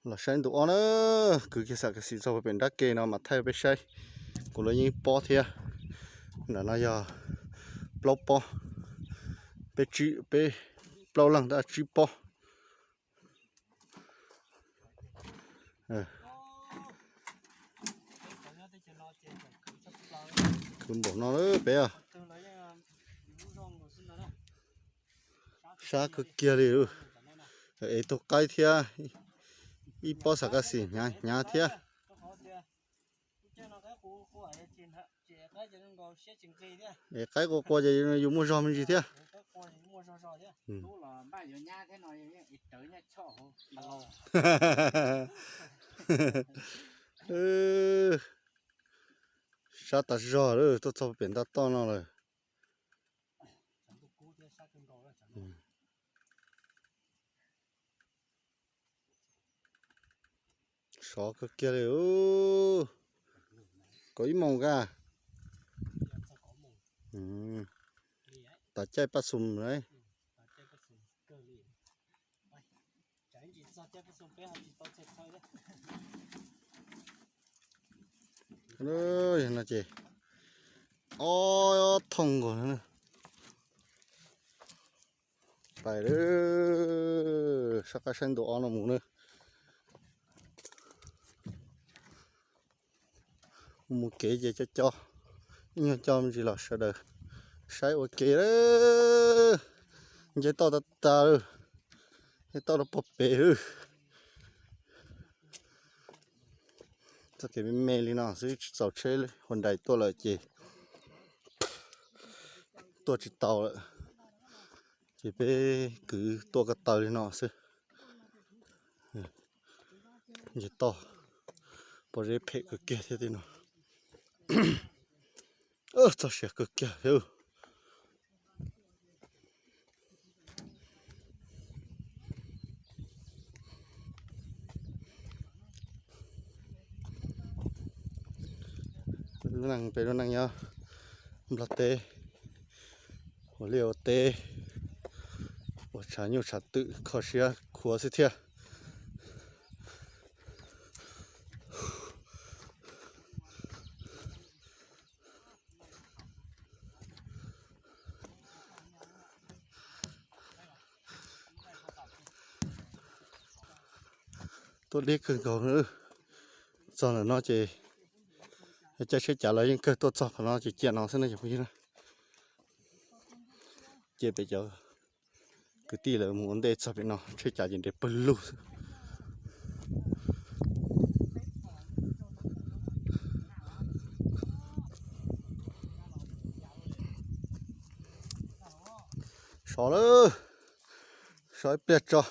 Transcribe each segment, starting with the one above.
Los saib ntu ob na, kwv kiag xam kas xim txog pem nrab ke no mas thaij rau peb saib. Kuv los yeej pob thiab. Nram no yog plaub pob, peb tsib, peb plaub leeg tab tsib pob. Kwv npaum no peb sab kawg kiag li. Es tus qaib thiab ib pob xam kas xim hnyav hnyav thiab. Es qaib qua qua ces yus muaj zog me ntsis thiab. Sab tas zog lawm, tuaj txog pem nta toj no lawm. Sov kawg kiag li. Kaum ib moos ka. Tom caij paj xum lawm. No ces ob thooj nkaus. Pais lawm, sab qab saib ntu ob no mus na. Mus kev ces co co, ib nyuag co me ntsis los sawv daws saib ua ke lawm. Nce toj tag tag lawm, nce toj rau puag pem lawm. Txoj kev me me li no xwb tsis txaus tsheb hua nrais tuaj lawm ces tuaj tsis tau lawm. Ces peb kwv tuaj ko taw li no xwb. Nce toj, pob zeb phem kawg kiag thiab tej no. Txog siav kawg kiag thiab. Lub neej peb lub neej nyob Nplog teb, ua liaj ua teb, ua tshav nyuj tshav twm kho siab khuav xwb thiab. Tuaj deb kawg nkaus. Txog ntawm no ces caij tsheb cav los yeej kawg, tuaj txog qhov no ces cia no xwb na cov phooj ywg na. Cia pem cov kwv tij lawv mus ua ntej txog pem no, tsheb cav ces nres pawg lug xwb. Sov lawm, sov ib pliag tso,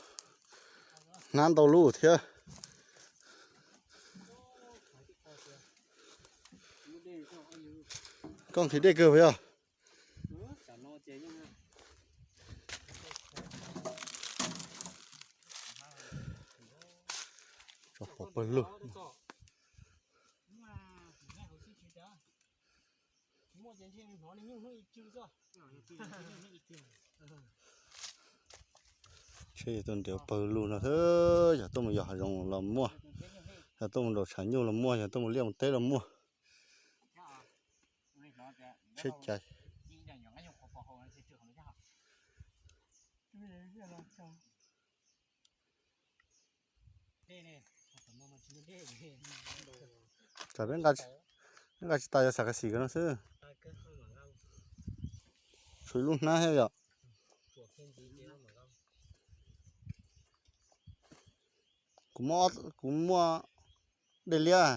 hnab ntau lub thiab. Koj nqhis dej kawg puas yog? Tso pov pawg lug. Tsheb yog tuaj nres pawg lug no xwb, yog tuaj mus yos hav zoov los muaj, yog tuaj mus nraum tshav nyuj los muaj, yog tuaj mus liaj mus teb los muaj. Tsheb cav. Tsam peb nqa tsis tas yog xam kas xim ko no xwb. Tshuav ib lub hnab thiab yom. Kuv muaj, kuv muaj dej liab.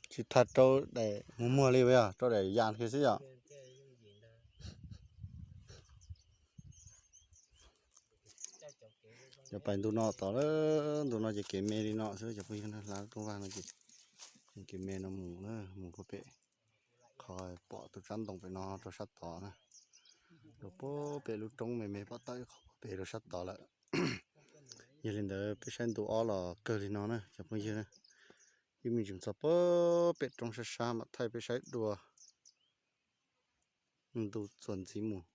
Tsis tas rau daim mus muag li, yog rau daim yas kiag xwb yom. Cov pais ntu no tod, ntu no ces kev me li no xwb cov phooj ywg, hla rooj vag no ces kev me no mus, mus puag pem qhov pom tus tsab ntoo pem no rau sab tod na. Rau puag pem lub roob me me pom tawm qhov puag pem rau sab tod lawm. Yog li ntawd peb saib ntu ob los kawg li no na cov phooj ywg na. Ib me ntsis txog pem roob sab sab mam thaij peb saib dua. Ntu txuas ntxiv mus.